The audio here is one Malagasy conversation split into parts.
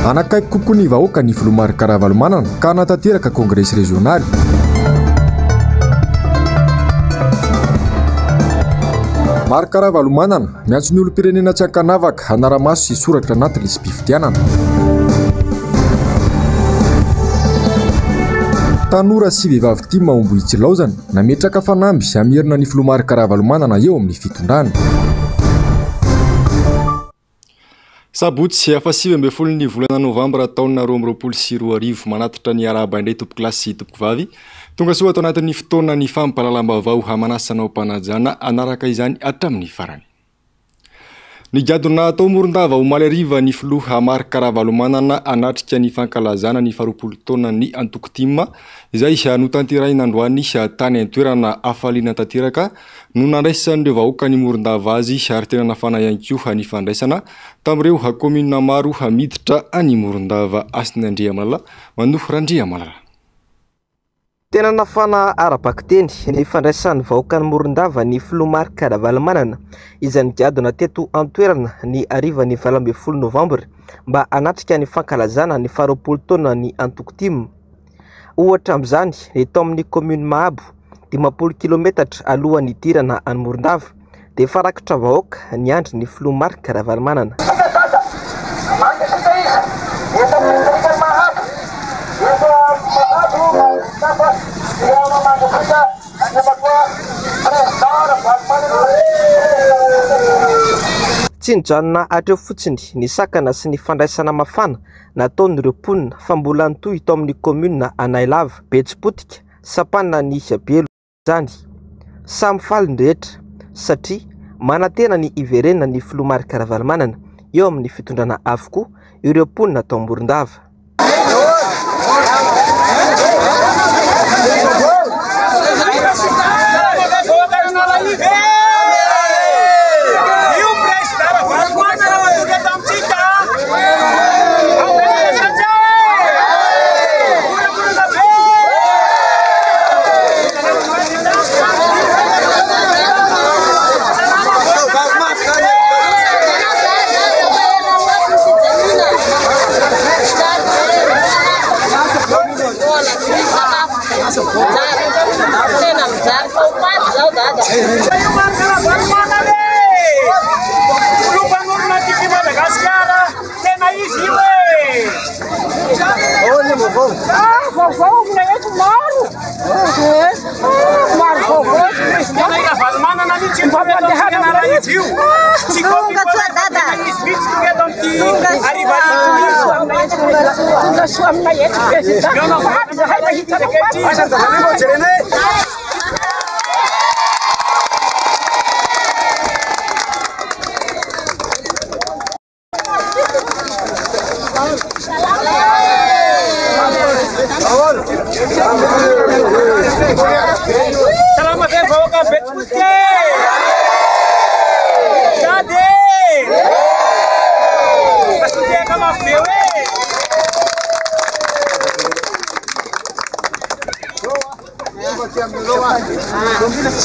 Hanakaiky kokoa ny vahoaka ny filoha Marc Ravalomanana ka hanatanteraka kongresy rezionaly. Marc Ravalomanana, miantso ny olom-pirenena tsy ankanavaka hanara-maso sy hisoratra anaty lisi-pifidianana. Tanora sy vehivavy tim ao Ambohitsilaozana, nametraka fanamby hamerina ny filoha Marc Ravalomanana eo amin'ny fitondrana. Sabotsy faha 19 ny volana novambra taona 2022, manatitra ny arahaba indray tompokolahy sy tompokovavy. Tonga soa ato anatin'ny fotoana ny fampahalalam-baovao, hamanasanao mpanajana anaraka izany hatramin'ny farany. Nigadona tao Morondava omaly hariva ny filoha Marc Ravalomanana hanatrika ny fankalazana ny faharoapolo taonan'ny antoko TIM izay notanterahina androany tany an-toerana. Hafaliana tanteraka no nandraisan'ireo vahoaka ny Morondava azy ary tena nafana ihany koa ny fandraisana tamin'ireo kaominina maro miditra any Morondava. Hasina Andriamalala, Manoho Randriamalala. Tena nafana ara-bakiteny ny fandraisan'ny vahoakan'i Morondava ny filoha Marc Ravalomanana izay nigadona teto an-toerana ny harivan'ny 18 novambra mba hanatrika ny fankalazana ny faharoapolo taonan'ny antoko TIM. Ohatra amin'izany ny tao amin'ny commune Mahabo, 50 kilometatra alohan'ny hidirana an'i Morondava, dia efa rakotra vahoaka niandry ny filoha Marc Ravalomanana. Tsy nijanona hatreo fotsiny ny sakana sy ny fandraisana mafana nataon'ireo mponina fa mbola nitohy tao amin'ny kaominina Anahilava, Betsipotika, Sampana ny Belo izany. Samy faly ny rehetra satria manantena ny hiverenan'ny filoha Marc Ravalomanana eo amin'ny fitondrana avokoa ireo mponina tao Morondava.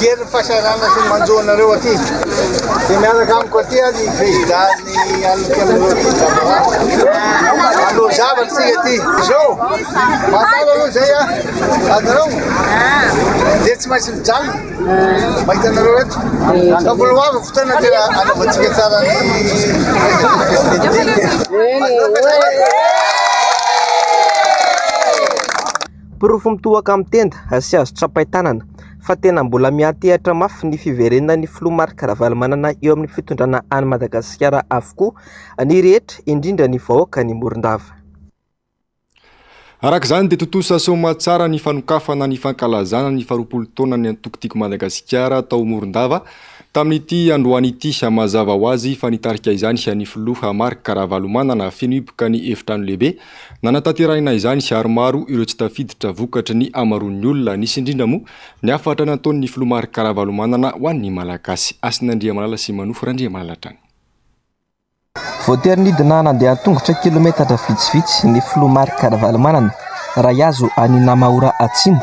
Jery fahasahiranana sy ny manjo anareo aty. Dia miaraka amiko aty ny président-ny aloky aminareo aty. Hanao zavatra isika aty. Izao, mandalo aloha izay a. Anareo dia tsy maintsy mijanona. Mahita anareo eto. Fa mbola ho avy ny fotoana tena hanaovantsika tsara ny Porofo mitohaka amin'ny tenda sy azo tsapain-tanana fa tena mbola miantehatra mafy ny fiverenan'ny filoha Marc Ravalomanana eo amin'ny fitondrana an'i Madagasikara avokoa ny rehetra, indrindra ny vahoakan'i Morondava. Araka izany dia tontosa soamatsara ny fanokafana ny fankalazana ny faharoapolo taonan'ny antoko Tiako Madagasikara tao Morondava tamin'ity androany ity. Mazava ho azy fa nitarika izany ny filoha Marc Ravalomanana. Feno hiboka ny efitrano lehibe nanatanterahina izany ary maro ireo tsy tafiditra vokatry ny hamaroan'ny olona. Nisy indrindra moa ny hafatra nataon'ny filoha Marc Ravalomanana ho an'ny Malagasy. Hasina Andriamalala sy Manofo Randriamalala hatrany. Voatery nidina nandeha an-tongotra kilometatra vitsivitsy ny filoha Marc Ravalomanana raha hihazo an'i Namahora Atsimo,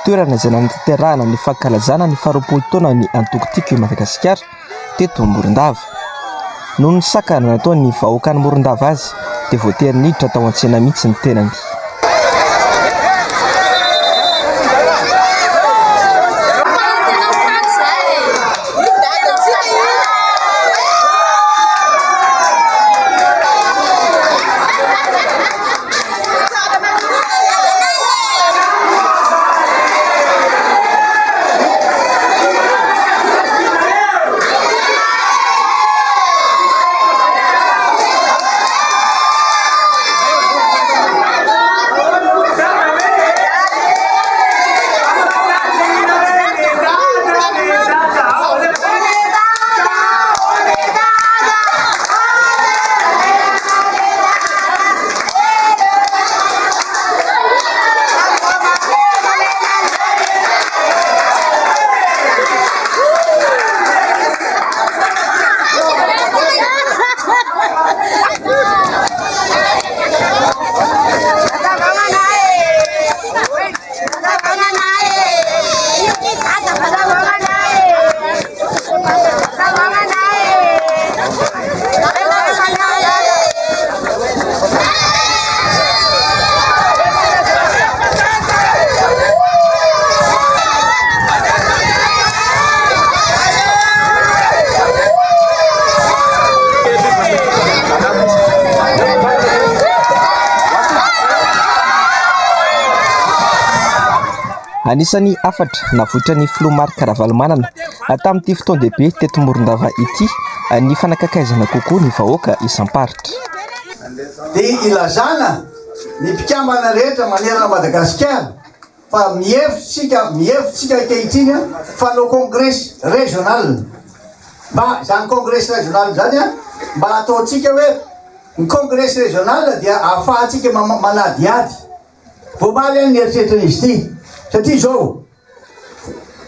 toerana izay nanatanterahana ny fankalazana ny faharoapolo taonan'ny antoko Tiako i Madagasikara teto Morondava. Noho ny sakana nataon'ny vahoakan'i Morondava azy dia voatery niditra tao an-tsena mihitsy ny tenany. Anisan'ny hafatra navoitran'ny filoha Marc Ravalomanana tamin'ity fotoan-dehibe teto Morondava ity ny fanakakaizana kokoa ny vahoaka isam-paritra. Dia ilazana ny mpikambana rehetra manerana Madagasikara fa mihevitsika mihevitsika ankehitriny fa hanao kongresy régional mba izany kongresy régional izany mba hataontsika hoe ny kongresy régional dia ahafahantsika manadihady. Vao omaly aho nieritreritra an'izy ity satria izao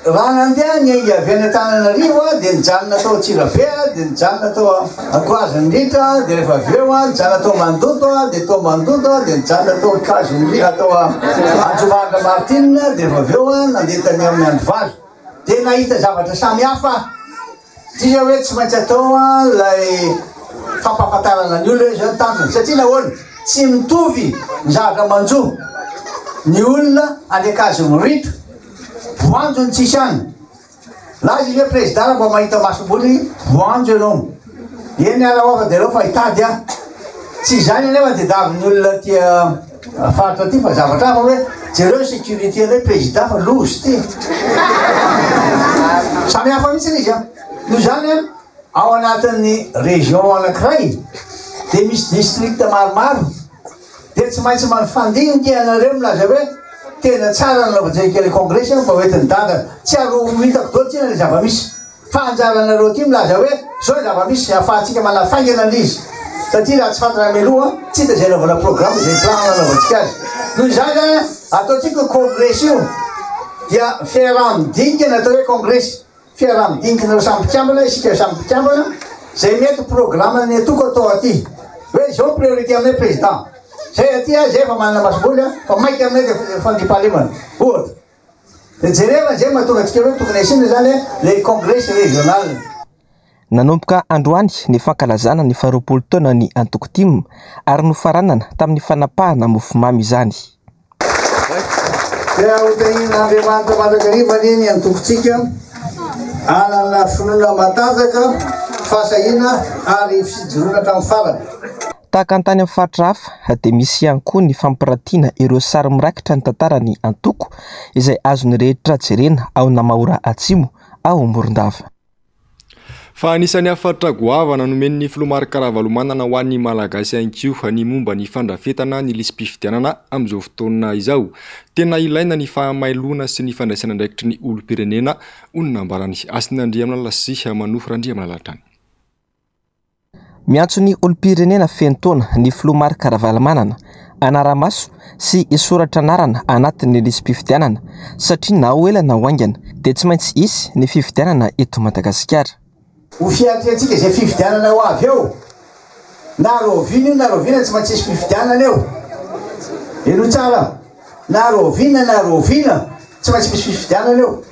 raha nandeha niainga avy any Antananarivo aho dia nijanona tao Antsirabe aho dia nijanona tao Ankoazoniritra dia rehefa avy eo aho nijanona tao Mandoto aho dia tao Mandoto aho dia nijanona tao Ankazoniritra tao Anjomahatra Martine dia rehefa avy eo aho nandeha tany amin'ny Androvazo dia nahita zavatra samy hafa aho. Dia hoe tsy maintsy atao ilay fampahafantarana ny olona hoe izao ny tanjona. Satria nahoana? Tsy mitovy ny zavatra manjo ny olona any Ankazomirito. Voanjo ny tsisy any. Laza izy hoe président raha mba mahita masomboly voanjo ianao. Eny ary aho dia aleo fa hitady aho. Tsy izany anefa tadiavin'ny olona aty faritra aty fa zavatra hafa hoe jereo ny sécurité anay président fa loza ity. Samy hafa mihitsy ilay izy an. Noho izany an, ao anatin'ny région anankiray dia misy district maromaro dia tsy maintsy mifandinika ianareo milaza hoe tena tsara ny nanaovantsika ilay congrès mba ho entin'i dada. Tsy ary ho hitako daholo tsinona ilay zava-misy. Fa anjaranareo aty milaza hoe zao ny zava-misy afahantsika manafaingana ilay izy satria raha tsy fantatra mialoha tsy hita izay anaovana programme izay plan nanaovantsika azy. Noho izany zany ataontsika io kongresy io dia fiaraha-midinika ny atao hoe kongresy, fiaraha-midiniky nareo samy mpikambana isika samy mpikambana izay mety programme ny antoko atao aty hoe izao ny priorité aminay président zay aty zay efa manana masomboly fa maika aminay dia fandriampahalemana ohatra. Dia jerena izay mahatonga antsika hoe tokony asiana izany ilay congrès régional. Nanomboka androany ny fankalazana ny faharoapolo taonan'ny antoko tim ary nofaranana tamin'ny fanapahana mofomamy izany. Dia hotahian'Andriamanitra mandrakariva anie ny antokontsika hanana finoana matanjaka, fahasahiana ary fijoroana hatramin'ny farany. Tahaka ny tany amin'ny faritra hafa dia misy ihany koa ny fampiratiana ireo sary mirakitra ny tantaran'ny antoko izay azon'ny rehetra jerena ao Namahora Atsimo ao Morondava. Fa anisan'ny hafatra goavana nomen'ny filoha Marc Ravalomanana ho an'ny Malagasy ihany koa ny momba ny fandrafetana ny lisi-pifidianana amin'izao fotoana izao. Tena ilaina ny fahamailoana sy ny fandraisana andraikitry ny olom-pirenena, hoy ny nambaran'i Hasina Andriamalala sy Manohy Randriamalala hatrany. Miantso ny olom-pirenena feno taona ny filoha Marc Ravalomanana hanara-maso sy hisoratra anarana anatin'ny lisi-pifidianana satria na ho ela na ho haingana dia tsy maintsy hisy ny fifidianana eto Madagasikara. Ho fiatrehantsika izay fifidianana ho avy eo, na rahoviana io na rahoviana tsy maintsy hisy fifidianana eo. Henoy tsara, na rahoviana na rahoviana Tsy maintsy misy fifidianana eo.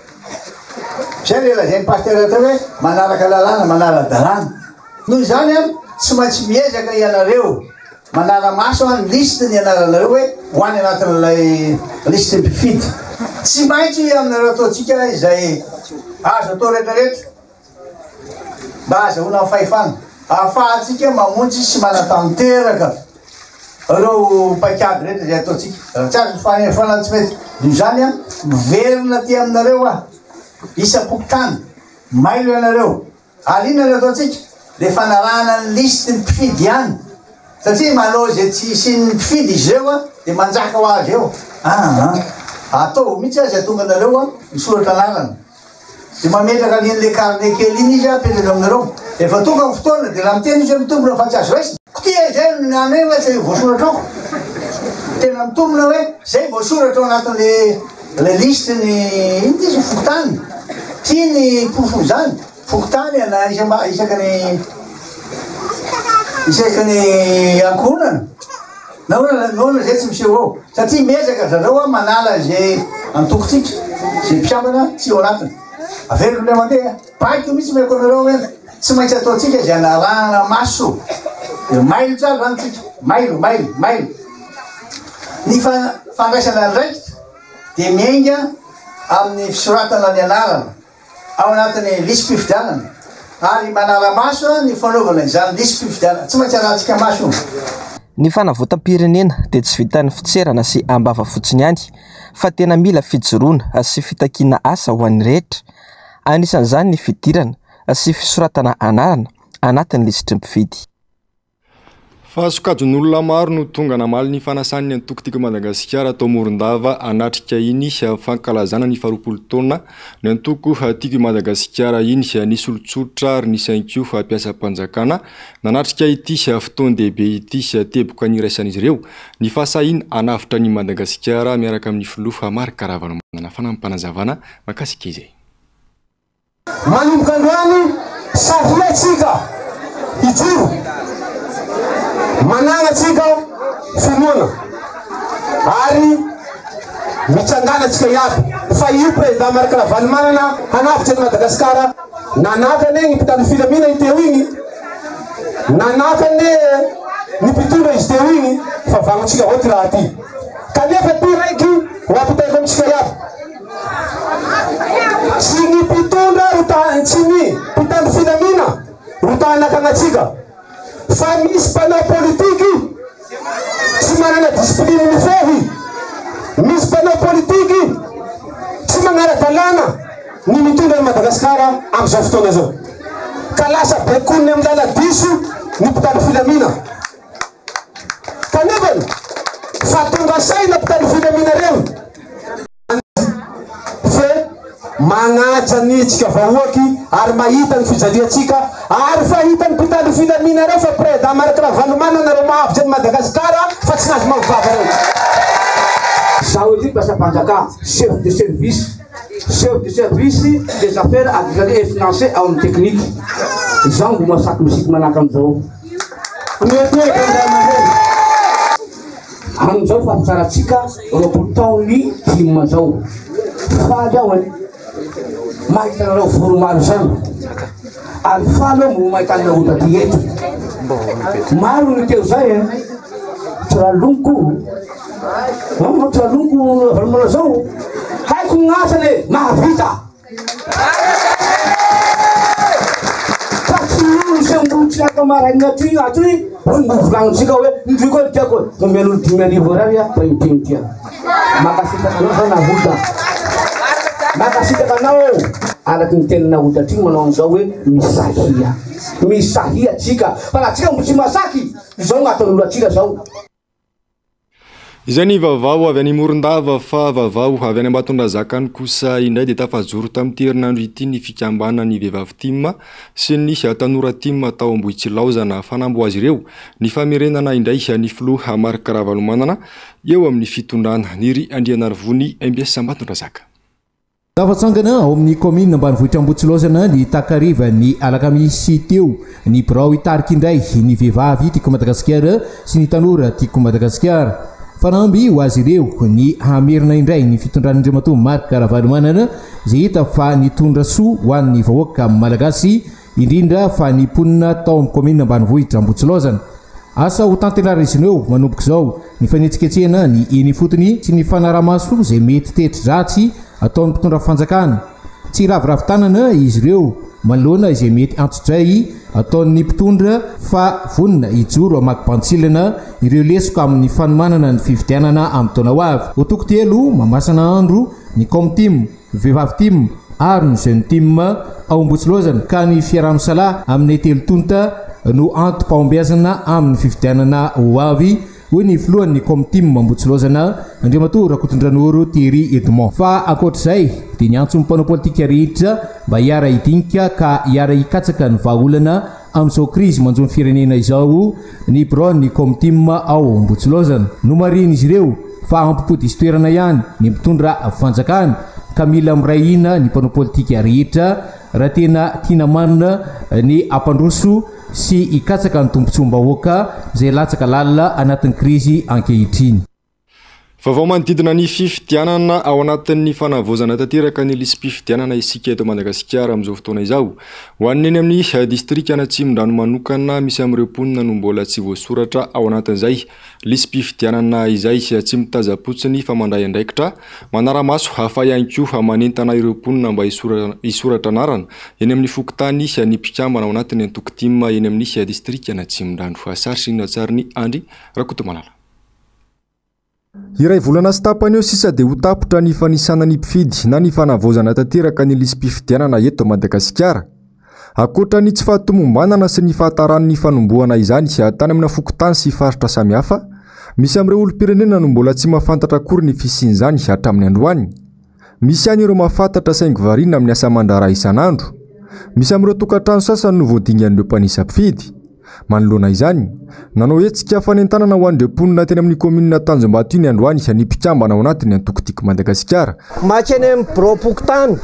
Izay ilay lazain'ny pasitera teo hoe manaraka lalàna, manara-dalàna. Noho izany an, tsy maintsy miezaka ianareo. Manara-maso ny liste ny anaranareo hoe ho any anatin'ilay liste mpifidy. Tsy maintsy aminareo ataontsika izay azo atao rehetrarehetra mba hahazahoana ny fahefana, ahafahantsika mamonjy sy manatanteraka ireo paikady rehetra izay ataontsika. Raha tsy azo ny fahefana tsy mety. Noho izany, miverina aty aminareo aho, isam-pokontany, mailo ianareo. Ary inona no ataontsika? Le fanarahana ny liste ny mpifidy ihany. Satria manao izay tsy hisian'ny mpifidy izy ireo dia manjaka ho azy eo. Aa. Ataovy mihitsy aza hahatonga anareo misoratra anarana. Dia mametraka an'iny le carnet kely iny izy apetraka aminareo. Rehefa tonga ny fotoana dia raha miteny izy hoe mitombina fa tsy azo raisina. Kotia izay no ny hoe tsy voasoratra ao. Tena mitombina hoe zay voasoratra ao anatin'le le liste ny inona izy fokontany. Ty ny porofon'izany. Fokontany na isaky ny isaky ny ankohonana. Nahoana nahoana zay tsy miseho ao? Satria miezaka zareo manala izay antokontsika, izay mpikambana tsy ao anatiny. Averiko indray mandeha, baiko mihitsy omeko anareo hoe tsy maintsy ataontsika izay anarahana maso. Dia mailo tsara zany tsika, mailo, mailo, mailo. Ny fandraisana andraikitra dia miainga amin'ny fisoratana ny anarana. ao anatin'ny lisi-pifidianana ary manara-maso ny fanaovana izany lisi-pifidianana. Tsy maintsy arahantsika maso io. Ny fanavotam-pirenena dia tsy vitan'ny fitserana sy am-bava fotsiny ihany fa tena mila fijoroana sy fitakiana asa ho an'ny rehetra. Anisan'izany ny fidirana sy fisoratana anarana anatin'ny lisitry ny mpifidy. Fa sokajin'olona maro no tonga namaly ny fanasan'ny antoko Tiako i Madagasikara tao Morondava hanatrika iny fankalazana ny faharoapolo taona ny antoko Tiako i Madagasikara iny. Nisy olon-tsotra ary nisy ihany koa mpiasam-panjakana nanatrika ity fotoan-dehibe ity. Teboka niraisan'izy ireo ny fahasahiana hanavotra an'i Madagasikara miaraka amin'ny filoha Marc Ravalomanana. Fanampim-panazavana mahakasika izay. Manomboka androany, sahia tsika hijoro, managna tsika finoana ary mitsangana tsika iaby fa io Président Marc Ravalomanana hanavotra an'i Madagascar. Nanaka anie ny mpitandro filamina i teo igny, nanaka anie ny mpitondra izy teo igny fa vagnontsika avao ty raha ty. Kanefa ty raiky ho ampitaiko amintsika iaby. Tsy ny mpitondra ro ta tsy ny mpitandro filamina ro ta hanakana antsika fa misy mpanao politiky tsy manana discipline mifehy, misy mpanao politiky tsy magnara-dalàna ny mitondra an'i Madagasikara amin'izao fotoana izao ka lasa baikoin'ny amin'ny lala diso ny mpitandro filamina. Kanefany fa tonga saina mpitandro filamina reo fe magnaja ny tsika vahoaky ary mahita ny fijaliantsika ary fa hitany mpitandro filamina reo fa président Marc Ravalomanana reo mahavitra ny Madagascar fa tsy nazy mampivava reo. Zaho ity mpiasam-panjakà, chef de service, chef de service des affaires administratives et financiers ao amin'ny teknika. Zaho mbo masaky misiky manahaka an'izao. Miantehitra ny ray aman-dreny. Amin'izao fampitsarantsika 20 taon'ny tim zao. Faly aho e mahita anareo vory maro izao. Ary faly aho mbo mahita anareo taty eto. Maro ny teo zay e. Tsy raha loniko. Tsy raha loniko Ravalomanana zao. Haiko ny asany e, mahavita. Fa tsy olo se mbo tsy afaka maraigna aty aty hoy mbo volagnintsika hoe ndry koa tiako e omen'olo 5000 ariary aho fa inteny tia. Mankasitraka anao zao Nahoda. Mankasitraka anao araky ny tenin'i Nahoda ty manao an'izao hoe misahia. Misahia tsika fa raha tsika mbo tsy masaky izao gn'ataon'olo atsika zao. Izay ny vaovao avy any Morondava fa vaovao avy any Ambatondrazaka any kosa indray dia tafajoro tamin'ity herinandro ity ny fikambanan'ny vehivavy tim sy ny tanora tim tao Ambohitsilaozana. Fanamby ho azy ireo ny famerenana indray ny filoha Marc Ravalomanana eo amin'ny fitondrana. Niry Andrianarivony, mbs Ambatondrazaka. Tafatsangana ao amin'ny kaominina ambanivohitra Ambohitsilaozana ny takarivan'ny alakamisy teo ny birao hitarika indray ny vehivavy Tiako Madagasikara sy ny tanora Tiako Madagasikara. Fanamby ho azy ireo ny hamerina indray ny fitondran'Andriamatoa Marc Ravalomanana izay hita fa nitondra soa ho an'ny vahoaka malagasy indrindra fa ny mponina tao amin'ny kaominina ambanivohitra Ambohitsilaozana. Asa ho tanterahin'izy ireo manomboka izao ny fanetsiketsehana ny eny ifotony sy ny fanaraha-maso izay mety teti-dratsy ataon'ny mpitondra fanjakana. Tsy hiraviravy tanana izy ireo manoloana izay mety antsojay ataon'ny mpitondra fa vonona hijoro hamaky bantsilana ireo lesoka amin'ny fanomanana ny fifidianana amin'ny taona ho avy. Ho toko telo mamasana andro ny Kaomtim, Vehivavy tim ary ny Jeune tim ao Ambohitsilaozana ka ny fiaraha-misalahy amin'ny telo tonta no antom-pahombiazana amin'ny fifidianana ho avy, hoy ny filohan'ny Kaomtim Ambohitsilaozana, Andriamatoa Rakotondranoro Thierry Edmond. Fa ankoatr'izay dia niantso ny mpanao politika rehetra mba hiara-hidinika ka hiara-hikatsaka ny vahaolana amin'izao krizy manjo ny firenena izao ny biraon'ny Kaomtim ao Ambohitsilaozana. Nomarihin'izy ireo fa ampipody izy toerana ihany ny mpitondra fanjakana ka mila miray hina ny mpanao politika rehetra raha tena tiana marina ny hampandroso sy hikatsaka ny tombontsoam-bahoaka izay latsaka lalina anatin'ny krizy ankehitriny. Vaovao manodidina ny fifidianana ao anatin'ny fanavaozana tanteraka ny lisi-pifidianana isika eto Madagasikara amin'izao fotoana izao. Ho an'ny eny amin'ny distrikan'Atsimondrano manokana, misy amin'ireo mponina no mbola tsy voasoratra ao anatin'izay lisi-pifidianana izay. Tsy mitazam-potsiny fa mandray andraikitra, manara-maso fa ihany koa manentana ireo mponina mba hisoratra anarana eny amin'ny fokontany ny mpikambana ao anatin'ny antoko tim eny amin'ny distrikan'Atsimondrano. Sary sy ny tsarin'i Andry Rakotomalala. Iray volana sy tapany eo sisa dia ho tapitra ny fanisana ny mpifidy na ny fanavaozana tanteraka ny lisi-pifidianana eto Madagasikara. Ankoatra ny tsy fahatomombanana sy ny fahataran'ny fanombohana izany tany amina fokontany sy faritra samihafa, misy amin'ireo olom-pirenena no mbola tsy mahafantatra akory ny fisian'izany hatramin'ny androany. Misy ihany ireo mahafantatra saingy variana amin'ny asa aman-draharaha isan'andro. Misy amin'ireo tokantrano sasany no voadingan'ireo mpanisa mpifidy. Manoloana izany, nanao hetsika fanentanana ho an'ireo mponina teny amin'ny kaominina Tanjombato iny androany ny mpikambana ao anatin'ny antoko Tiako Madagasikara. Maka eny amin'ny biraom-pokontany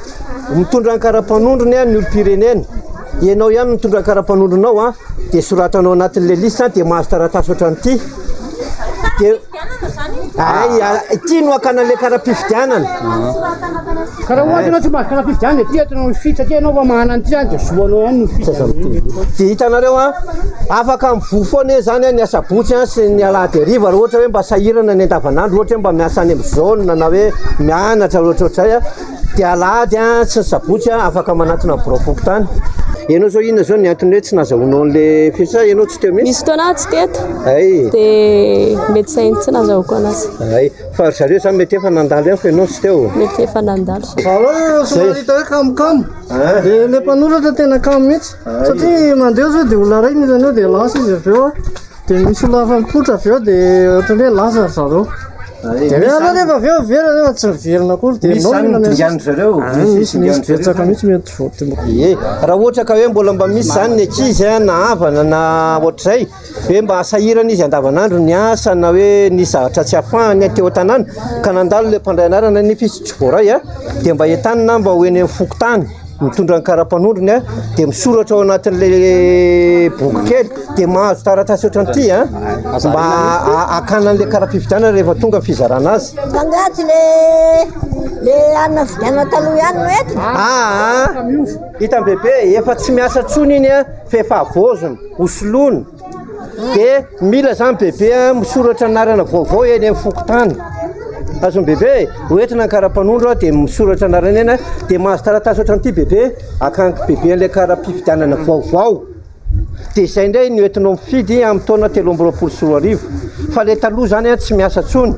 mitondra ny kara-panondrony ny olom-pirenena. Ianao ihany no mitondra ny kara-panondronao dia soratanao anatin'ilay liste dia mahazo taratasy ohatran'ity. Dia Ay, ity no hakana ilay kara-pifidianana. Ka raha ohatra ianao tsy mahazo kara-pifidianana dia ity entinao mifidy satria ianao efa manana an'ity zany dia zo anao ihany no mifidy. Dia hitanareo an, afaka mivoha foana eo zany ny asabotsy an sy ny alahady hariva raha ohatra hoe mba sahirana ny andavanandro, ohatra hoe mba miasa any amin'ny zone na hoe mianatra ohatrohatr'izay an. Dia alahady an sy ny sabotsy an afaka manatona ny birao fokontany. Ianao zao inona zao ny antony hoe tsy nazahoanao an'le fiche sa ianao tsy teo mihitsy? Nisy fotoana aho tsy teto. Hay. Dia mety izay tsy nazahoako anazy. Hay. Fa ry zareo zany mety efa nandalo ihany fa ianao tsy teo. Mety efa nandalo. Zareo somary hita hoe kamokamo. Dia le mpanoratra tena kamo mihitsy. Satria mandeha zao dia olona iray mila an'io dia lasa izy avy eo an. Dia misy olona hafa mipoitra avy eo dia ohatran'ny hoe lasa ry zareo. Dia hoe aleo nefa avy eo miverina nefa tsy miverina akory. Dia Misy zany ny dinganin-dry zareo. Misy misy betsaka mihitsy mety voa. Ie, raha ohatra ka hoe mbola mba misy zany ny ankizy an, na havana na ohatr'izay, hoe mba sahirana izy andavanandro niasa na hoe nisy zavatra tsy ahafahany teo an-tanàna ka nandalo ilay mpandray anarana nefa izy tsy voaray an, dia mba entanina mba ho eny amin'ny fokontany. Mitondra ny kara-panondrony a, dia misoratra ao anatin'ilay boky kely, dia mahazo taratasy ohatran'ity a, mba hakana an'ilay kara-pifidianana rehefa tonga ny fizarana azy. Angaha tsy le le anona fifidianana taloha ihany no entina? Aa, hitan'i bebe, efa tsy miasa intsony iny a, fa efa havaozina, hosoloina. Dia mila zany bebe a misoratra anarana vaovao eny amin'ny fokontany. Azon'i bebe e, hoentina ny kara-panondro a, dia misoratra anarana eny a, dia mahazo taratasy ohatran'ity bebe, akanky bebe an'ilay kara-pifidianana vaovao. Dia izay indray no entinao mifidy amin'ny taona 2023. Fa ilay taloha zany a tsy miasa intsony.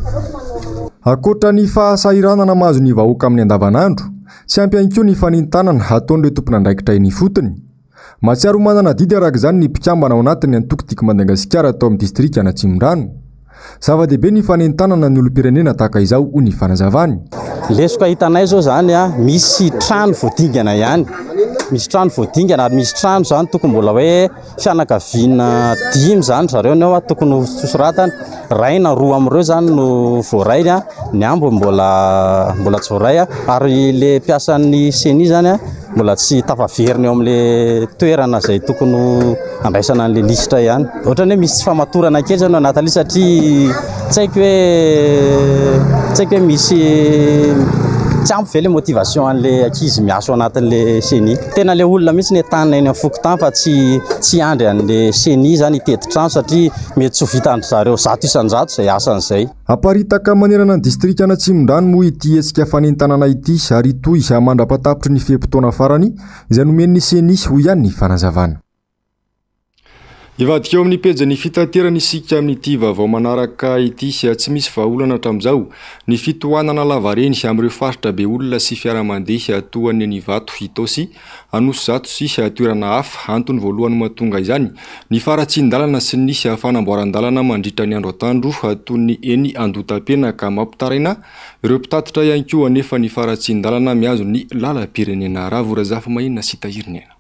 Ankoatra ny fahasahiranana mahazo ny vahoaka amin'ny andavanandro, tsy ampy ihany koa ny fanentanana ataon'ireo tompon'andraikitra eny ifotony. Mahatsiaro ho manana adidy araka izany ny mpikambana ao anatin'ny antoko Tiako Madagasikara ato amin'ny distrikan'Atsimondrano. Zava-dehibe ny fanentanana ny olom-pirenena tahaka izao, hoy ny fanazavany. Lesoka hitanay zao zany a, misy trano voadingana ihany, misy trano voadingana ary misy trano zany tokony mbola hoe fianakaviana dimy zany zareo ny ao a, tokony ho soratana, iray na roa amin'ireo zany no voaray a, ny ambiny mbola mbola tsy voaray a, ary le mpiasan'ny ceni zany a mbola tsy tafaverina eo amin'le toerana izay tokony ho andraisana an'le lisitra ihany. Ohatran'ny hoe misy tsy famatorana kely zany ao anatin'ilay satria tsy haiko hoe tsy haiko hoe misy Tsy ampy ve le motivation an'le ankizy miasa ao anatin'le ceni? Tena le olona mihitsy no entanina eny amin'ny fokontany fa tsy tsy hiandry an'le ceni zany hitety trano satria mety tsy ho vitan-dry zareo 100% izay asany izay. Haparitaka manerana ny distrikan'Atsimondrano moa ity hetsika fanentanana ity ary hitohy mandra-patapitry ny fe-potoana farany izay nomen'ny ceni, hoy ihany ny fanazavana. Hivadika eo amin'ny pejin'ny fitaterana isika amin'ity vaovao manaraka ity. Tsy misy vahaolana hatramin'izao ny fitohanana lavareny amin'ireo faritra be olona sy fiara mandeha toa ny eny Ivato, Itaosy, Anosizato sy toerana hafa. Antony voalohany mahatonga izany ny faharatsian-dalana sy ny fanamboaran-dalana mandritra ny andro atoandro toy ny eny Andohatapenaka. Mampitaraina ireo mpitatitra ihany koa anefa ny faharatsian-dalana mihazo ny lalam-pirenena. Ravo Razafimahinina sy Tahiry Nena.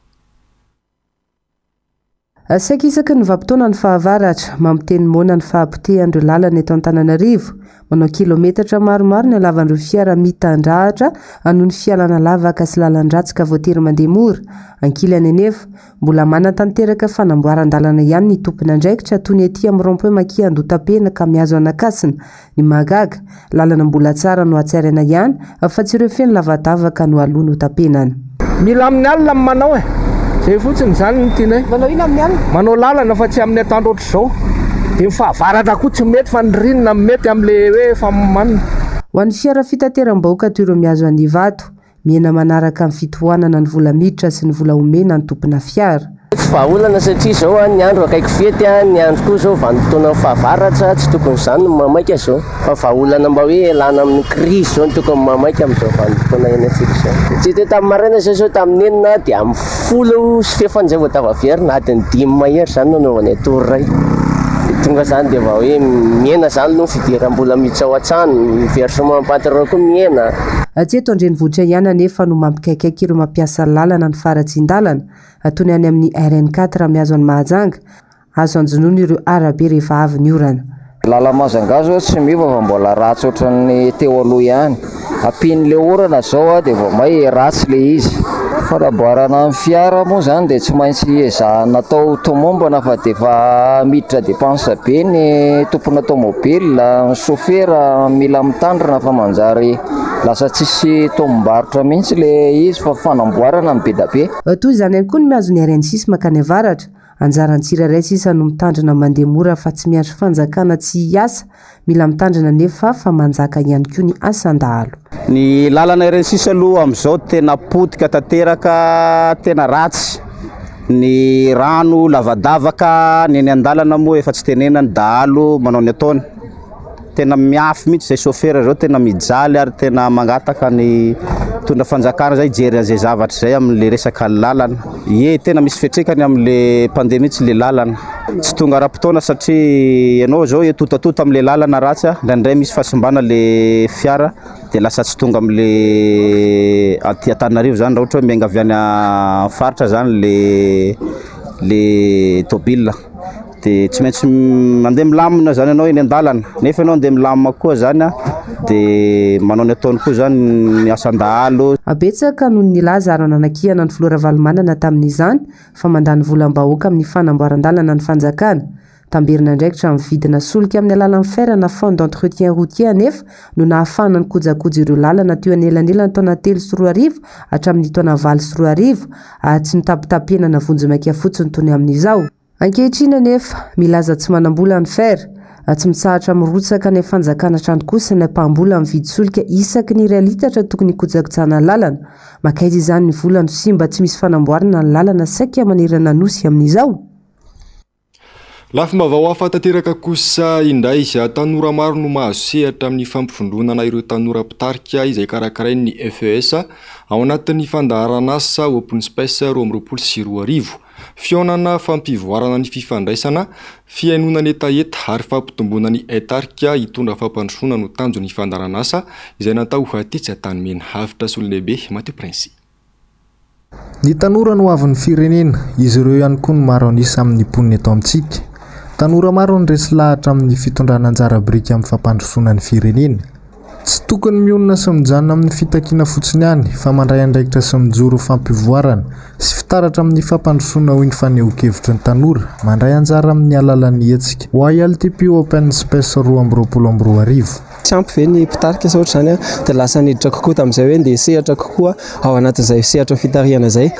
Saika isaky ny vanim-potoana ny fahavaratra, mampiteny moana ny fahapotehan'ireo lalana eto Antananarivo. Manao kilometatra maromaro ny halavan'ireo fiara mitandrahatra noho ny fialana lavaka sy lalan-dratsy ka voatery mandeha mora. Ankilany anefa, mbola manatanteraka fanamboaran-dalana ihany ny tompon'andraikitra toy ny ety amin'ny rond-point Maki Andohatapenaka mihazo an'Ankasina. Ny mahagaga, lalana mbola tsara no hatsaraina ihany fa tsy ireo feno lavadavaka no aloha no tapenana. Mila amin'ny alina ny manao e! Zay fotsiny izany no tianay. Manao inona amin'ny alina? Manao lalana fa tsy amin'ny atoandro ohatr'izao. Dia ny fahavaratra koa tsy mety fa ny ririnina no mety amin'ilay hoe efa manina. Ho an'ny fiara fitateram-bahoaka toy ireo mihazo an'Ivato, Mihena manaraka ny fitohanana ny vola miditra sy ny vola omena ny tompona fiara. Tsy vahaolana satria izao ny andro akaiky fety, ny andro koa izao vanim-potoanan'ny fahavaratra, tsy tokony izany no mahamaika izao fa vahaolana mba hoe ialana amin'ny krizy izao no tokony mahamaika amin'izao vanim-potoana iainantsika izao. Tsy teo tamin'ny maraina izay izao tamin'ny enina dia amin'ny 10:20 izay vao tafaverina, adiny dimy mahery izany no anaovanay tour iray. Dia tonga izany dia efa hoe mihena izany aloha ny fidiram-bola miditra ao an-trano, ny versement patron koa mihena. Tsy eto an-drenivohitra ihany anefa no mampikaikaika ireo mampiasa lalana ny faharatsian-dalana, toy ny any amin'ny RN 4 mihazo an'i Mahajanga. Azo anjonoana ireo arabe rehefa avy ny orana. Lalana Mahajanga zao tsy miova fa mbola ratsy ohatran'ny teo aloha ihany. Ampian'ilay orana zao dia vao may ratsy ilay izy. Fanamboarana ny fiara moa zany dia tsy maintsy ezahana atao tomombana fa dia efa miditra dépense be ny tompona tomobile, ny chauffeur mila mitandrina fa manjary lasa tsisy tombom-barotra mihitsy ilay izy fa fanamboarana no be da be. Toy izany ihany koa ny mihazo ny RN 6 mankany avaratra. Anjaran'ny tsirairay sisa no mitandrina mandeha mora fa tsy miandry fanjakana tsy hiasa. Mila mitandrina anefa fa manjaka ihany koa ny asan-dahalo. Ny lalana RN 6 aloha amin'izao tena potika tanteraka, tena ratsy. Ny rano lavadavaka, ny eny an-dalana moa efa tsy tenenina, ny dahalo manao ny ataony. Tena miafy mihitsy izay chauffeur zao, tena mijaly ary tena mangataka ny mpitondra fanjakana zay hijery an'izay zavatra izay amin'le resaka lalana. Ie, tena misy fiantraikany amin'le mpandeha mihitsy le lalana. Tsy tonga ara-potoana satria ianao zao etotatota amin'le lalana ratsy, indraindray misy fahasimbana le fiara dia lasa tsy tonga amin'le aty Antananarivo zany raha ohatra hoe miainga avy any faritra zany le le tôbila. Dia tsy maintsy mandeha milamina zany ianao eny an-dalana, nefa ianao andeha milamina koa zany an, dia manao ny ataony koa zany ny asan-dahalo. Betsaka no nilaza ary nanakiana ny filoha Ravalomanana tamin'izany fa mandany volam-bahoaka amin'ny fanamboaran-dalana ny fanjakana. Tamberin'andraikitra amin'ny vidina solika amin'ny alalan'ny fer na fonds d'entretien routier anefa no nahafahana nikojakoja ireo lalana teo anelanelan'ny taona 2003 hatramin'ny taona 2008 ary tsy notapitapenana vonjimaika fotsiny toy ny amin'izao. Ankehitriny anefa, milaza tsy manam-bola ny fer. Tsy mitsahatra mirotsaka any amin'ny fanjakana hatrany kosa ny ampaham-bola mividy solika isaky ny iray litatra tokony hikojakojana ny lalana. Mankaiza izany ny vola no simba tsy misy fanamboarana ny lalana saika manerana Nosy amin'izao? Lafim-baovao hafa tanteraka kosa indray, tanora maro no mahazo sehatra amin'ny fampivondronana ireo tanora mpitarika izay karakarain'ny FES ao anatin'ny fandaharan'asa Open Space 2022. Fihaonana fampivoarana ny fifandraisana, fihainoana ny hetaheta ary fampitomboana ny haitarika hitondra fampandrosoana no tanjon'ny fandaharanasa izay natao tetsy Antanimena. Avotra Solondehibe, Mathieu Prince. Ny tanora no hoavin'ny firenena, izy ireo ihany koa no maro an'isa amin'ny mponina eto amintsika. Tanora maro no resy lahatra amin'ny fitondrana anjara biriky amin'ny fampandrosoana ny firenena. Tsy tokony mionona sy mijanona amin'ny fitakiana fotsiny ihany fa mandray andraikitra sy mijoro ho fampivoarana sy fitaratra amin'ny fampandrosoana hoy ny fanehoan-kevitry ny tanora mandray anjara amin'ny alalan'ny hetsika YLTP Open Space 2022. Tsy ampy ve ny mpitarika sa ohatr'izany dia lasa niditra kokoa tamin'izay hoe ndeha hisehatra kokoa ao anatin'izay sehatra fitarihana izay.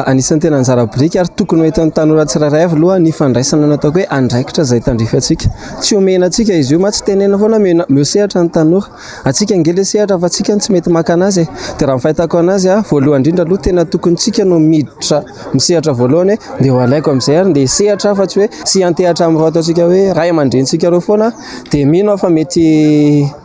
Anisan'ny tena anjara biriky ary tokony ho entin'ny tanora tsirairay avy aloha ny fandraisana ny ataoko hoe andraikitra izay tandrify antsika. Tsy omena antsika izy io mantsy, tenenina foana omeo sehatra ny tanora. Antsika ange ilay sehatra fa antsika no tsy mety maka anazy e. Dia raha ny fahitako anazy, voalohany indrindra aloha tena tokony tsika no miditra misehatra voalohany hoe ndeha ho alaiko amin'izay ary ndeha hisehatra aho fa tsy hoe tsy hiantehatra amin'ireo ataontsika hoe ray aman-drenintsika ireo foana dia mino aho fa mety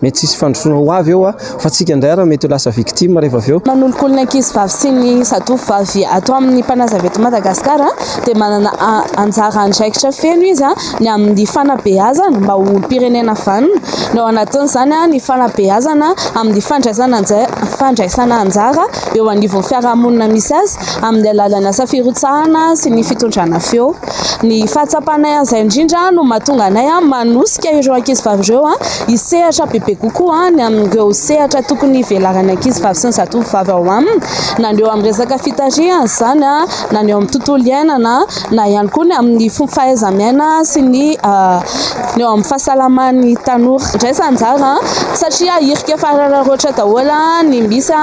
mety tsy hisy fandrosoana ho avy eo fa tsika indray ary mety ho lasa victime rehefa avy eo. Manolokolo ny ankizivavy sy ny zatovovavy ato amin'ny Mpanazava eto Madagasikara dia manana anjara andraikitra feno izy ny amin'ny fanabeazana mba ho olom-pirenena vanona. Ny ao anatin'izany ny fanabeazana amin'ny fandraisana anjara eo anivon'ny fiarahamonina misy azy amin'ny alalan'ny asa firotsahana sy ny fitondrana feo. Ny fahatsapanay an'izay indrindra no mahatonga anay manosika ireo ankizivavy ireo hisehatra bebe kokoa ny amin'ireo sehatra tokony hivelaran'ny ankizivavy sy ny zatovovavy ao aminy, na ny eo amin'ny resaka fitarihana izany, na ny eo amin'ny tontolo iainana, na ihany koa ny amin'ny fahaiza-miaina sy ny ny eo amin'ny fahasalaman'ny tanora. Andraisa anjara satria hirika farararaotra daholo ny misy,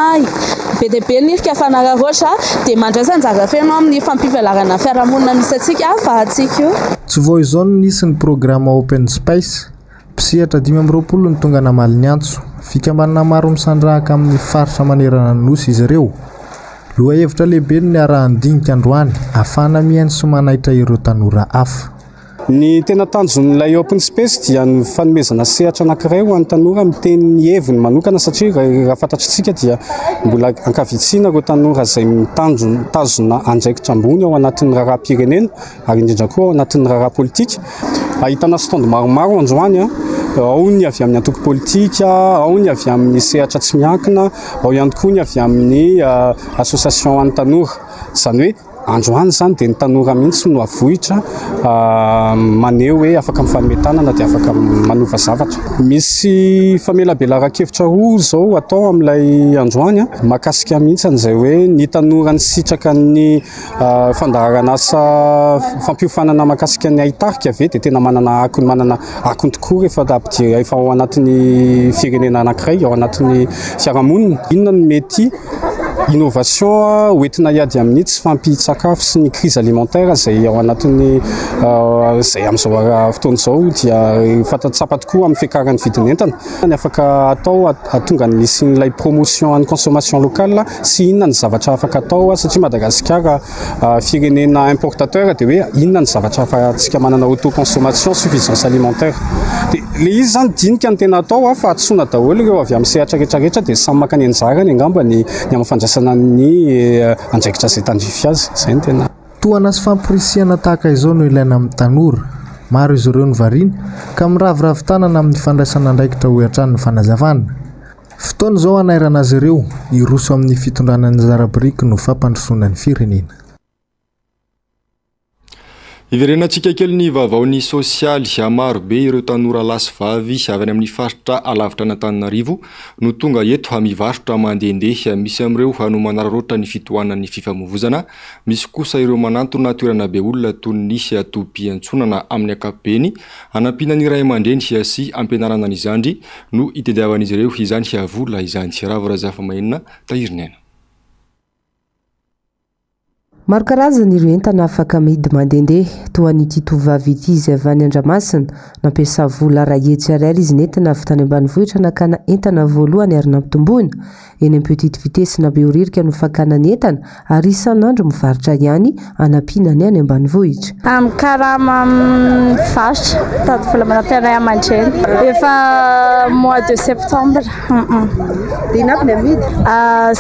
be dia be ny hirika fanararaotra dia mandraisa anjara feno amin'ny fampivelarana ny fiarahamonina misy antsika fa antsika io. Tsy vao izao no nisy ny programa Open Space. Mpisehatra 25 no tonga namaly ny antso. Fikambanana maro misandrahaka amin'ny faritra manerana ny Nosy izy ireo. Lohahevitra lehibe no niaraha-nidinika androany, ahafahana mihaino sy manaitra ireo tanora hafa. Ny tena tanjon'ilay Open Space dia ny fanomezana sehatra anankiray ho an'ny tanora miteny ny heviny manokana satria raha fantatr'isika dia mbola ankavitsiana ireo tanora izay mitazona andraikitra ambony ao anatin'ny raharaham-pirenena ary indrindra koa ao anatin'ny raharaha politika. Ahitana stand maromaro androany, ao ny avy amin'ny antoko politika, ao ny avy amin'ny sehatra tsy miankina, ao ihany koa ny avy amin'ny association an'ny tanora. Izany hoe androany izany dia ny tanora mihitsy no avohitra maneho hoe afaka mifanome tanana dia afaka manova zavatra. Misy famelabelaran-kevitra roa izao atao amin'ilay androany mahakasika mihitsy an'izay hoe ny tanora nisitraka ny Fandaharan'asa fampiofanana mahakasika ny haitarika ve dia tena manana akony manana akony tokoa rehefa ampidirina efa ao anatin'ny firenena anankiray ao anatin'ny fiarahamonina? Inona no mety innovation hoentina hiady amin'ny tsy fahampian-tsakafo sy ny crise alimentaire izay ao anatin'ny izay amin'izao fotoana izao dia fanta-tsapa tokoa amin'ny fiakaran'ny vidin'entana. Ny afaka atao hahatonga ny hisian'ilay promotion an'ny consommation locale sy inona ny zavatra afaka atao satria Madagasikara firenena importateur dia hoe inona ny zavatra afahantsika manana auto consommation suffisance alimentaire. Dia ilay izy izany dinika no tena atao fa antsoina daholo ireo avy amin'ny sehatra rehetra rehetra dia samy maka ny anjarany angamba ny ny amin'ny fandraisana ny andraikitra izay tandrify azy. Izay no tena. Tohana sy famporisihana tahaka izao no ilaina amin'ny tanora. Maro izy ireo no variana ka miraviravy tanana amin'ny fandraisana andraikitra hoy hatrany ny fanazavana. Fotoana izao hanairana azy ireo hiroso amin'ny fitondrana ny anjara biriky no fampandrosoana ny firenena. Hiverenantsika kely ny vaovaon'ny sosialy. Maro be ireo tanora lahy sy vavy avy any amin'ny faritra alavitra an'Antananarivo no tonga eto mivarotra mandehandeha. Misy amin'ireo no manararaotra ny fitohanan'ny fifamoivozana, misy kosa ireo manantona toerana be olona toy ny tobim-piantsonana amin'ny ankapobeny hanampiana ny ray aman-dreny sy hampianarana ny zandry no itadiavan'izy ireo izany vola izany. Ravo Razafimahenina, Tahirinaina. Maro karazana ireo entana afaka amidy mandehandeha, toa an'ity tovovavy ity izay avy any Andramasina. Nampiasa vola 100 ariary izy nentina avy tany ambanivohitra nakana entana voalohany ary nampitomboina. Eny amin'ny Petite Vitesse na Behoririka no fakana ny entana ary isan'andro mivarotra ihany hanampiana ny any ambanivohitra. Amin'ny karama mivarotra, mitady vola manampy ny ray aman-dreny. Efa mois de septembre. Dia inona avy ny amidy?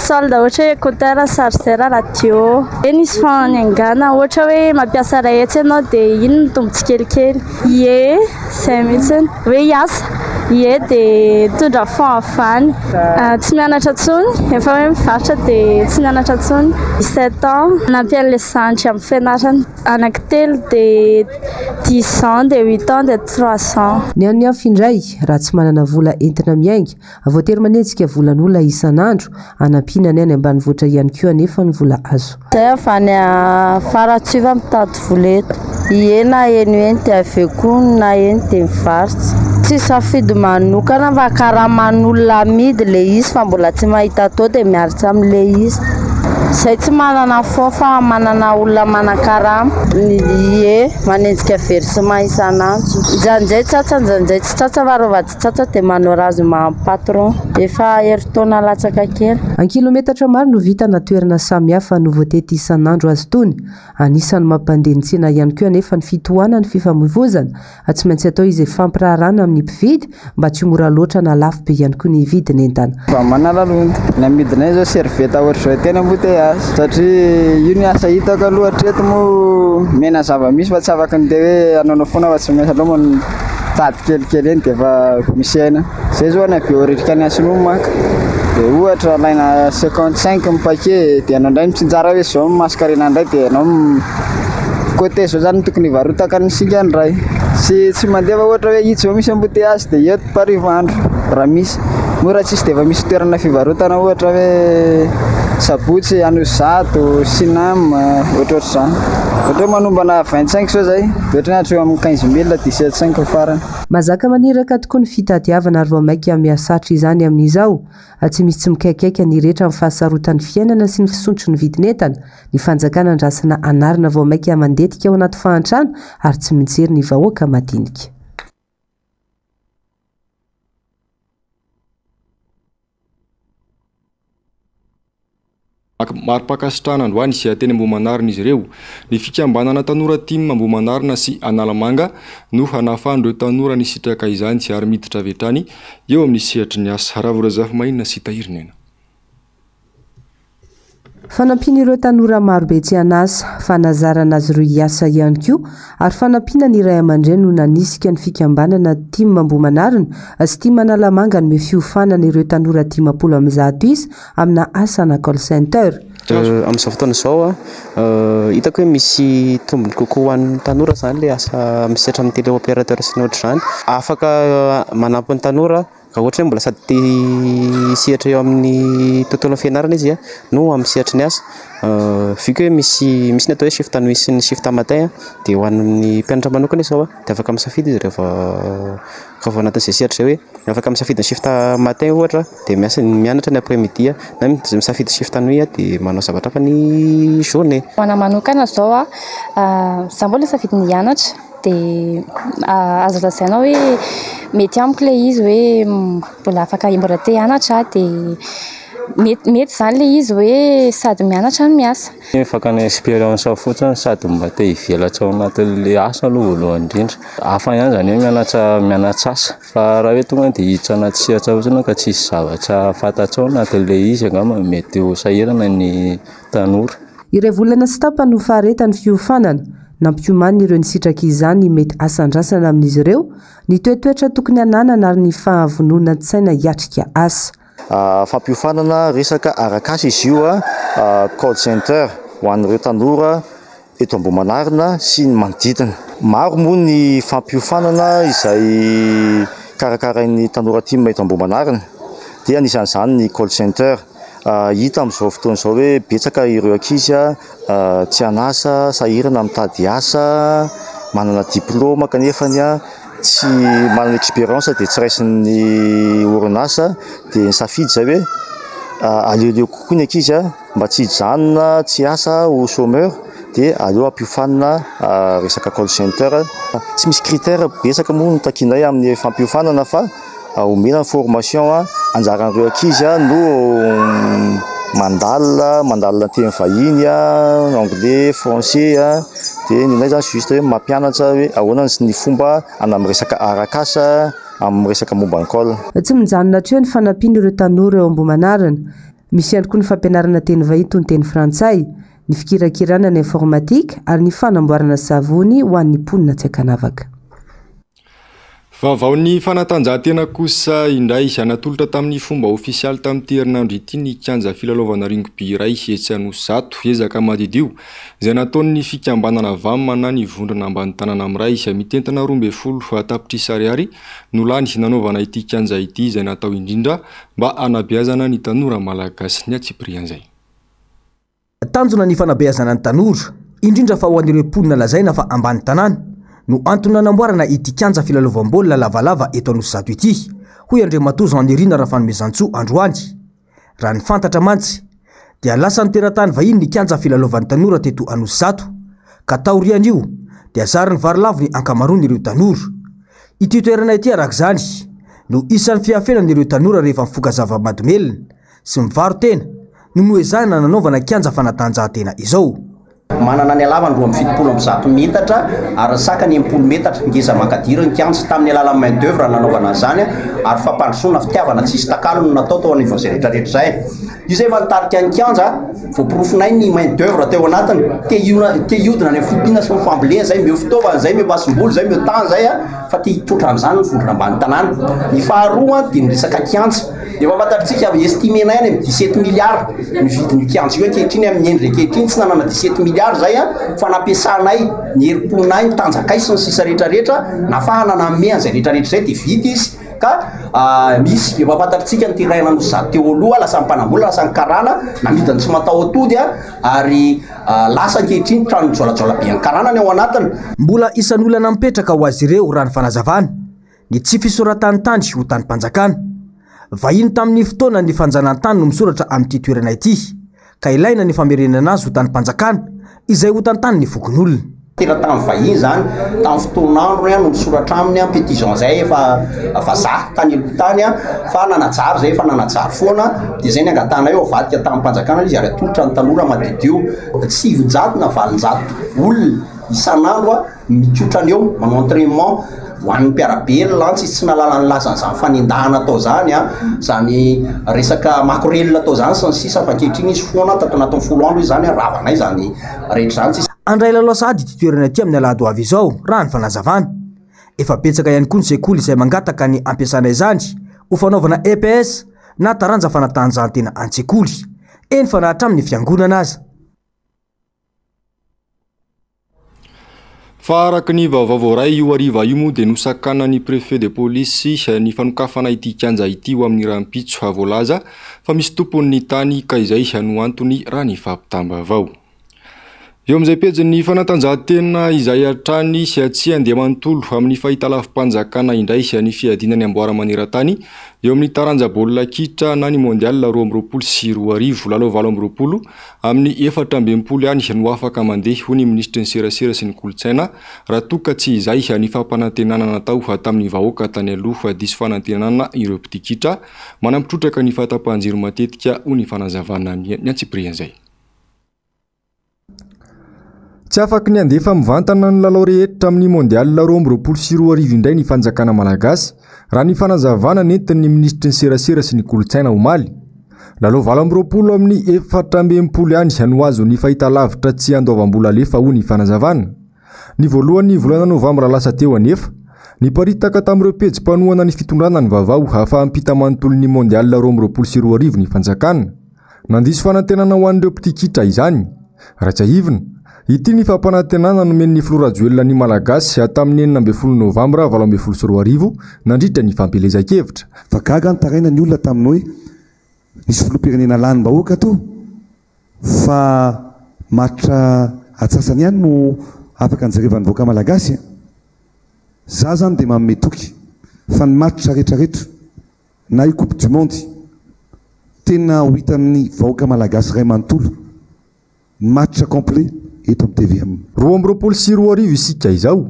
Solde ohatra hoe écouteur, chargeur, radio. Dia nisy faniangana ohatra hoe mampiasa 100 ianao dia iny mitombo tsikelikely. Ie, izay mihitsy. Hoe hiasa. Ie, dia mitondra fonds avy any. Tsy mianatra intsony, efa hoe mivarotra dia tsy mianatra intsony. 17 ans, manampy an'ilay zandry amin'ny fianarana. Anankitelo dia dix ans, dia huit ans, dia trois ans. Ny an'ny hafa indray, raha tsy manana vola entina miainga, voatery manenjika volan'olona isan'andro, hanampiana ny any ambanivohitra ihany koa anefa ny vola azo. Zay avy any Faratsiva mitady vola eto. Ie na eny ho eny dia avy eo koa na eny dia mivarotra. Tsy safidy manokana fa karaman'olona amidy le izy fa mbola tsy mahita atao dia miaritra amin'le izy. Zay tsy manana fonds fa manana olona manan-karama. Ie, manenjika versement isan'andro. Indraindray tratra, indraindray tsy tratra fa rehefa tsy tratra dia manao razoma amin'ny patron. Efa herintaona latsaka kely. An-kilometatra maro no vita na toerana samihafa no voatety isan'andro azy itony. Anisan'ny mampandeha ny tsena ihany koa anefa ny fitohanan'ny fifamoivozana. Tsy maintsy atao izay fampiraharahana amin'ny mpividy mba tsy ho mora loatra na lafo be ihany koa ny vidin'entana. Mba manala lonta. Ny amidinay izao serviette ohatr'izao tena embouteillage satria io ny asa hitako aloha hatreto moa mena zava-misy fa tsy afaka ny hoe hanaonao foana fa tsy maintsy aloha mitady kelikely eny dia efa misy aina. Zay zao any Behoririka any Atsimo manko dia ohatra alaina 55 ny paquet dia ianao indray mitsinjara hoe izao ny mascarena indray dia ianao côté izao zany tokony hivarotaka ny singa indray. Tsy tsy mandeha fa ohatra hoe itsy zao misy embouteillage dia eto Parivandro raha misy. Moa raha tsisy dia efa misy toerana fivarotana ohatra hoe Sabotsy, Anosizato, Sinam, ohatrohatr'izany. Ohatra hoe manombana 25 zao zay dia ohatra hoe hatreo amin'ny 15 mille, 17 cinq farany. Mazaka maniraka tokoa ny fitadiavana ary vao mainka mihasarotra izany amin'izao. Tsy misy tsy mikaikaika ny rehetra amin'ny fahasarotan'ny fiainana sy ny fisontry ny vidin'entana. Ny fanjakana andrasana anarina vao mainka mandetika ao anaty fahantrana ary tsy mijery ny vahoaka madinika. Mari-pankasitrahana androany teny Ambohimanarina izy ireo. Ny fikambanana Tanora Tim Ambohimanarina sy Analamanga no hanafahan'ireo tanora nisitraka izany ary miditra avy hatrany eo amin'ny sehatry ny asa. Ravorazafimahinina sy Tahirinena. Fanampiana ireo tanora marobe tsy an'asa, fanazarana azy ireo hiasa ihany koa ary fanampiana ny ray aman-dreny no nanisika ny fikambanana Tim Ambohimanarina sy Tim Analamanga hanome fiofanana ireo tanora 150 isa amina asa na call center. Amin'izao fotoana izao, hitako hoe misy tombony kokoa ho an'ny tanora izany ilay asa misehatra amin'ny téléopérateur sy ny ohatr'izany. Afaka manampy ny tanora raha ohatra hoe mbola sady te hisehatra eo amin'ny tontolon'ny fianarana izy no amin'ny sehatry ny asa. Vu que hoe misy misy ny atao hoe shift nuit sy ny shift matin dia ho an'ny mpianatra manokana izao dia afaka misafidy izy rehefa rehefa ao anatin'izay sehatra izay hoe afaka misafidy ny shift matin ohatra dia miasa mianatra ny après midi na misafidy shift nuit dia manao zavatra hafa ny journée. Ho anahy manokana izao a, za mbola nisafidy ny hianatra dia azo lazaina hoe mety amiko ilay izy hoe mbola afaka mbola te hianatra aho dia mety mety izany ilay izy hoe sady mianatra no miasa. Fakana expérience fotsiny sady mba te hivelatra ao anatin'ilay asa aloha voalohany indrindra. Hafa ihany izany hoe mianatra mianatra asa fa raha hoe tonga dia hiditra anaty sehatra fotsiny ka tsisy zavatra fantatrao anatin'ilay izy angamba mety ho sahirana ny tanora. Iray volana sy tapany no faharetan'ny fiofanana. Nampiomaniny ireo nisitraka izany ny mety asa andrasana amin'izy ireo, ny toetoetra tokony hananana ary ny fahavononan-tsaina hiatrika asa. Fampiofanana resaka arak'asa izy io, call center, ho an'ireo tanora eto Ambohimanarina sy ny manodidina. Maro moa ny fampiofanana izay karakarain'ny Tanora Tim eto Ambohimanarina, dia anisan'izany ny call center. Hita amin'izao fotoana izao hoe betsaka ireo ankizy tsy an'asa, sahirana mitady asa, manana diplaoma kanefa tsy manana expérience dia tsy raisin'ny orinasa dia nisafidy izay hoe aleoleo kokoa ny ankizy mba tsy hijanona tsy hiasa ho chômeur dia aleo ampiofanina resaka call center. Tsy misy critère betsaka moa no takianay amin'ny fampiofanana fa omena ny formation, anjaran'ireo ankizy no mandalina, mandalina teny vahiny, anglais, français dia ny anay zany juste hoe mampianatra hoe ahoana ny fomba amin'ny resaka arak'asa, amin'ny resaka momba ny call. Tsy mijanona hatreo ny fanampiana ireo tanora eo Ambohimanarina. Misy ihany koa ny fampianarana teny vahiny toy ny teny frantsay, ny fikirakirana ny informatika ary ny fanamboarana savony ho an'ny mponina tsy ankanavaka. Vaovaon'ny fanatanjahantena kosa indray, natolotra tamin'ny fomba ofisialy tamin'ity herinandro ity ny kianja filalaovana rugby iray etsy Anosizato. Ezaka madiodio izay nataon'ny fikambanana VAM na ny vondrona ambany tanàna miray mitentina 12 tapitrisa ariary no lany nanaovana ity kianja ity izay natao indrindra mba hanabeazana ny tanora malagasy. Ny antsipirian'izay. Tanjona ny fanabeazana ny tanora, indrindra fa ho an'ireo mponina lazaina fa ambany tanàna. no antony nanamboarana ity kianja filalaovam-baolina lavalava eto Anosizato ity, hoy Andriamatoa Jean Nirina Rafanomezantsoa androany. Raha ny fantatra mantsy dia lasan'ny teratany vahiny ny kianja filalaovan'ny tanora teto Anosizato ka taorian'io dia zary nivarilavo ny ankamaroan'ireo tanora. Ity toerana ity araka izany no isan'ny fiafenan'ireo tanora rehefa mifoka zava-mahadomelina sy mivaro-tena no noezahina nanaovana kianja fanatanjahantena izao. Manana ny halavany 172 metatra ary ny sakany 60 metatra. Ngeza mankadiry ny kianja. Tamin'ny alalan'ny main d'oeuvre no nanaovana an'izany ary fampandrosoana fitiavana tsisy takalo no natao tao anivon'izay rehetra rehetra izay. Io izay efa nitarika ny kianja, voaporofonay ny main d'oeuvre teo anatiny. Te te hiodina any amin'ny fiompiana sy ny fambolena izay, omeo fitaovana izay, omeo masomboly izay, omeo tany izay fa te hitroatra an'izany ny vondrona ambany tanàna. Ny faharoa dia ny resaka kianja. Efa fantatritsika, estimer-nay any amin'ny 17 milliards ny vidin'io kianja io ankehitriny amin'ny endriny ankehitriny, tsy nanana 17 milliards izay fa nampiasanay ny herim-ponay, ny tanjakay sy ny sisa rehetra rehetra, nafahana nanome an'izay rehetra rehetra izay dia vita izy ka misy, efa fantatritsika ny terrain Anosizato teo aloha, lasan'ny mpanambola, lasan'ny karana, namidiny tsy mataho-tody ary lasa ankehitriny trano mijoalajoala be an'ny karana ny ao anatiny. Mbola isan'ny olana mipetraka ho azy ireo raha ny fanazavana. Ny tsy fisoratan'ny tany ho tanim-panjakana. Vahiny tamin'ny fotoanan'ny fanjanahantany no misoratra amin'ity toerana ity, ka ilaina ny famerenana azy ho tanim-panjakana, izay ho tantanin'ny fokonolona. Teratany vahiny izany, tamin'ny fotoan'androny no nisoratra aminy, petit Jean izay efa vazaha tany aloha tany fa nanajary izay efa nanajary foana, dia izay ny angatahanay eo avadika tanim-panjakana ilay izy ary atolotra ny tanora madiodio. 900 na 800 olona isan'andro Mikotrana eo, manao entrainement ho an'ny mpiara-belona an, tsisy tsy nahalala ny lazan'izany fanendahana atao izany an, izany resaka makorelina atao izany sy ny sisa fa ankehitriny izy foana tato anatin'ny folo andro izy izany an, ravanay izany rehetra izany, tsisy. Handray lalao sahady ity toerana ity amin'ny alahady ho avy izao, raha ny fanazavana. Efa betsaka ihany koa ny sekoly izay mangataka ny hampiasana izany ho fanaovana EPS na taranja fanatanjahantena an-tsekoly, eny fa na hatramin'ny fiangonana aza. Fa araka ny vaovao voaray io hariva io moa dia nosakanan'ny préfet de police ny fanokafana ity kianja ity ho amin'ny rahampitso. Voalaza fa misy tompony ny tany ka izay no antony raha ny fampitam-baovao. Eo amin'izay pejin'ny fanatanjahantena izay hatrany tsy handeha manontolo amin'ny fahitalavi-panjakana indray ny fiadiana ny amboara maneran-tany eo amin'ny taranja baolina kitra na ny mondial 2022 lalao 28 Amin'ny 64 ihany no afaka mandeha, hoy ny minisitry ny Serasera sy ny Kolontsaina, raha toa ka tsy izay ny fampanantenana natao tamin'ny vahoaka tany aloha. Diso fanantenana ireo mpitikitra manampy trotraka ny fahatapahan-jiro matetika, hoy ny fanazavana ny antsipirian'izay. Tsy afaky ny handefa mivantana ny lalao rehetra amin'ny Mondial 2022 indray ny fanjakana malagasy, raha ny fanazavana nentin'ny minisitry ny Serasera sy ny Kolontsaina omaly. Lalao 28 amin'ny 64 ihany no azon'ny fahitalavitra tsy andoavam-bola alefa hoy ny fanazavana. Ny voalohan'ny volana novambra lasa teo anefa, niparitaka tamin'ireo pejy mpanohana ny fitondrana ny vaovao fa hampita manontolo ny Mondial 2022 ny fanjakana. Nandiso fanantenana ho an'ireo mpitia kitra izany. Raha tsiahivina, ity ny fampanantenana nomen'ny filoha Rajoelina ny Malagasy tamin'ny 16 novambra 2018 nandritra ny fampielezan-kevitra. Fa gaga nitaraina ny olona tamin'ny hoe nisy filoham-pirenena lanim-bahoaka teo fa match atsasany ihany no afaka nijerevan'ny vahoaka malagasy a! Za zany dia manome toky fa ny match retraretra na io coupe du monde tena ho hitan'ny vahoaka malagasy iray manontolo ny match complet eto amin'ny tvm. 2022 isika izao.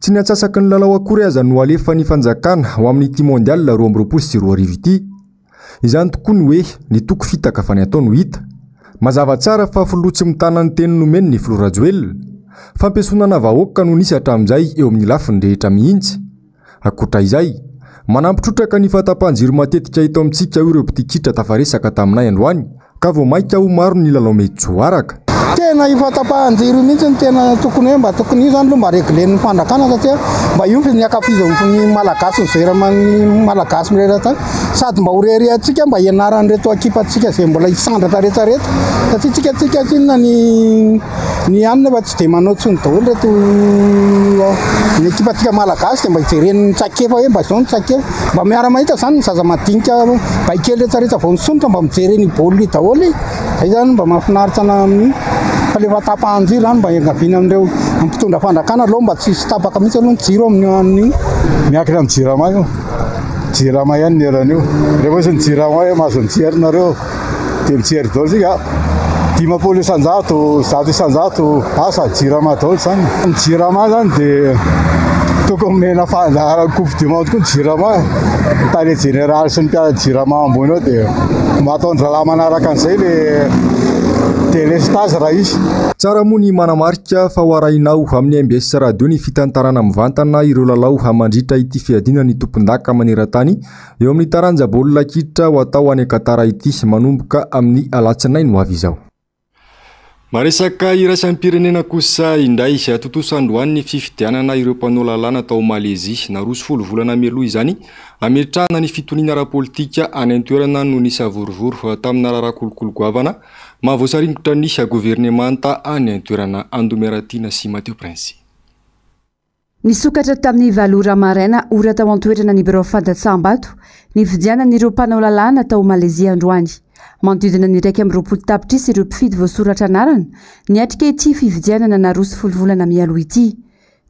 Tsy ny antsasaky ny lalao akory aza no alefan'ny fanjakana ho amin'ity Mondial 2022 ity. Izany tokoa ny hoe ny toko fitaka fa ny atao no hita. Mazava tsara fa filoha tsy mitana ny teny nomeny ny filoha Rajoelina. Fampiesonana vahoaka no nisy hatramin'izay eo amin'ny lafiny rehetra mihitsy. Ankoatra izay, manampy trotraka ny fahatapahan-jiro matetika eto amintsika hoy ireo mpitia kitra tafaresaka taminay androany ka vao mainka ho maro ny lalao mety tsy ho araka. Tena io fahatapahan-jiro io mihitsy no tena tokony hoe mba tokony io zany aloha mba reglen'ny fanjakana satria mba io ny ankafizan'ny Malagasy ny Malagasy mirehareha sady mba ho reharehantsika mba hianaran'ireto ekipantsika izay mbola hisandratra rehetra rehetra satria tsika tsika tsinona ny Ny anona fa tsy dia manao tsony daholo reto ny ekipantsika malagasy dia mba hijeren'ny traikefa hoe mba izao ny traikefa. Mba miara-mahita izany ny zaza madinika baikely rehetra rehetra vao nisondrotra mba mijery an'io baolina io daholo e. Izay izany mba mahafinaritra ana amin'io. Fa le fahatapahan-jiro izany mba iangaviana amin'ireo Ny mpitondra fanjakana aloha mba tsy hisy tapaka mihitsy aloha ny jiro amin'io amin'io. Miankina amin'ny jirama io. Jirama ihany ny eran'io. Rehefa misy ny jirama hoe mahazo mijery nareo dia mijery daholo isika. 50 isan-jato, 100 isan-jato, asa jirama daholo izany. Ny jirama izany dia tokony omena fandaharan'ny coupe du monde koa ny jirama. Ny tale jeneraly sy ny mpiara jirama ambony ao dia mba ataon-drahalahy manaraka an'izay le délestage raha hisy. Tsara moa ny manamarika fa ho arahinao amin'ny mbs Radio ny fitantarana mivantana ireo lalao mandritra ity fiadiana ny tompondaka maneran-tany eo amin'ny taranja baolina kitra ho atao any Qatar ity manomboka amin'ny alatsinainy ho avy izao. Maresaka iraisam-pirenena kosa indray, tontosa androany ny fifidianana ireo mpanao lalàna tao Malezia. Naroso folo volana mialoha izany hametrahana ny fitoniana ara-politika any an-toerana noho ny savorovoro tamina raharaha kolikoly goavana mahavoasaringotra ny governemanta any an-toerana. Andomiaratiana sy Mateo Prince. Nisokatra tamin'ny valo ora maraina ora tao an-toerana ny birao fandatsaham-bato nifidianan'ireo mpanao lalàna tao Malezia androany. Manodidina ny 21 tapitrisa ireo mpifidy voasoratra anarana niatrika ity fifidianana naroso folo volana mialoha ity.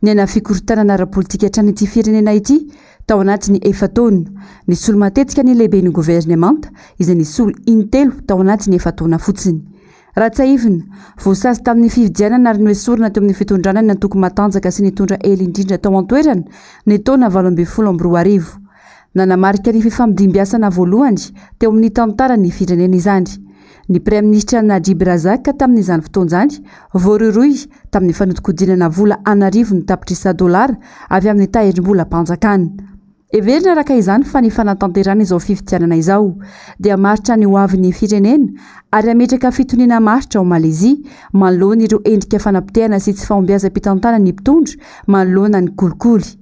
Niaina fikorontanana ara-politika hatrany ity firenena ity tao anatin'ny efa-taona. Nisolo matetika ny lehiben'ny governemanta izay nisolo in-telo tao anatin'ny efa-taona fotsiny. Raha tsiahivina, voasazy tamin'ny fifidianana ary noesorina teo amin'ny fitondrana ny antoko matanjaka sy nitondra ela indrindra tao an-toerana ny taona 2018. Nanamarika ny fifamdimbiasana voalohany teo amin'ny tantaran'ny firenena izany. Ny Praiminisitra Najib Razak tamin'izany fotoana izany voarohirohy tamin'ny fanodinkodinana vola an'arivony tapitrisa dolara avy amin'ny tahirim-bolam-panjakana. Heverina araka izany fa ny fanatanterahana izao fifidianana izao dia hamaritra ny hoavin'ny firenena ary hametraka fitoniana maharitra ao Malezia manoloana ireo endrika fanapotehana sy tsy fahombiazam-pitantanan'ny mpitondra manoloana ny kolikoly.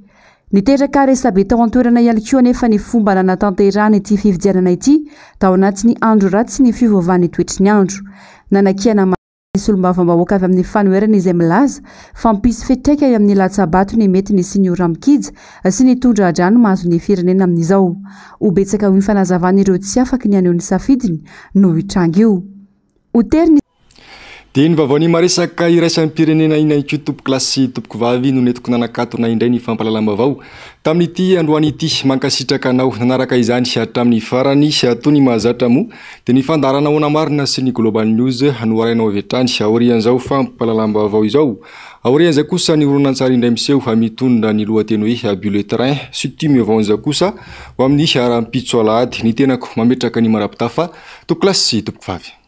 Niteraka resabe tao an-toerana ihany koa anefa ny fomba nanatanterahana ity fifidianana ity tao anatin'ny andro ratsy ny fiovaovan'ny toetry ny andro. Nanakiana ny solombavambahoaka avy amin'ny fanoherana izay milaza fa hampisy fiantraikany amin'ny latsa-bato ny mety nisian'ny ora-mikija sy ny tondra-drano mahazo ny firenena amin'izao. Ho betsaka hoy ny fanazavana ireo tsy afaky ny haneho ny safidiny noho io tranga io. Ho tery ny. Dia ny vaovaon'ny maresaka iraisam-pirenena iny ihany koa tompokolahy sy tompokovavy no nentiko nanakatona indray ny fampahalalam-baovao tamin'ity androany ity. Mankasitraka anao nanaraka izany hatramin'ny farany. Toy ny mahazatra moa dia ny fandaharana Ahoana Marina sy ny Global News no arahinao avy hatrany aorian'izao fampahalalam-baovao izao. Aorian'izay kosa ny horonantsary indray miseho mitondra ny lohateny hoe Bulletin sy Timevonjy kosa ho amin'ny rahampitso alahady. Ny tenako mametraka ny marampitafa tompokolahy sy tompokovavy.